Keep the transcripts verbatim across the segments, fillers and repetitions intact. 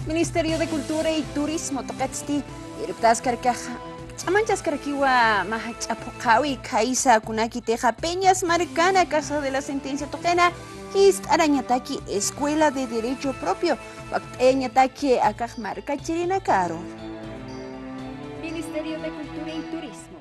Ministerio de Cultura y Turismo tuqitsti irptaskarakixa, ch'amanchaskarakiwa mä jach'a phuqhawi khaysa kunakitixa Peñas markana Casa de la Sentencia tuqina, jist'arañataki Escuela de Derecho Propio, wakt'ayañataki akax markachirinakaru. Ministerio de Cultura y Turismo,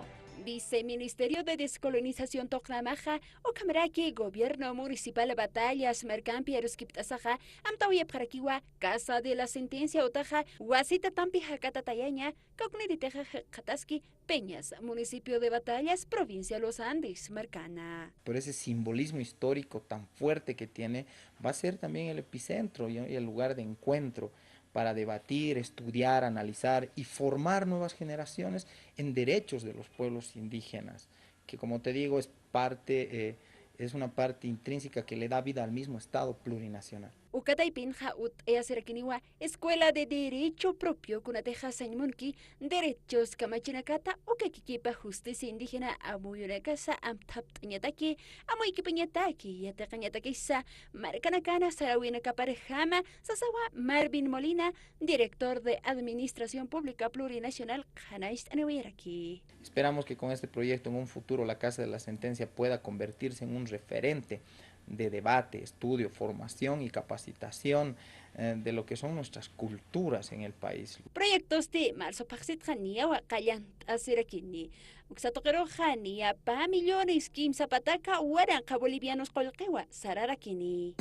Viceministerio de Descolonización tuqinamaxa, ukhamaraki Gobierno Municipal Batallas markampi aruskipt'asaxa, amtawayapxarakiwa Casa de la Sentencia utaxa wasi tatampi jakatatayaña, kawkniritixa jikxataski Peñas, municipio de Batallas, provincia Los Andes markana. Por ese simbolismo histórico tan fuerte que tiene, va a ser también el epicentro y, y el lugar de encuentro para debatir, estudiar, analizar y formar nuevas generaciones en derechos de los pueblos indígenas, que, como te digo, es parte, eh, es una parte intrínseca que le da vida al mismo Estado plurinacional. Uka taypinxa utt'ayasirakiniwa Escuela de Derecho Propio, kunatixa sañ munki derechos kamachinakata, uka kikipa justicia indígena amuyunakasa amthapt'añataki, amuykipañataki, yatiqañatakisa markanakana sarawinakaparjama, sasawa Marvin Molina, director de Administración Pública Plurinacional, qhanañcht'aniwayaraki. Esperamos que con este proyecto en un futuro la Casa de la Sentencia pueda convertirse en un referente de debate, estudio, formación y capacitación, eh, de lo que son nuestras culturas en el país. Proyectosti marzo phaxsitxa niyawa qallant'asirakini. Uksa tuqiruxa niya pä millones kimsa pataka waranqa bolivianos qullqiwa sararakini.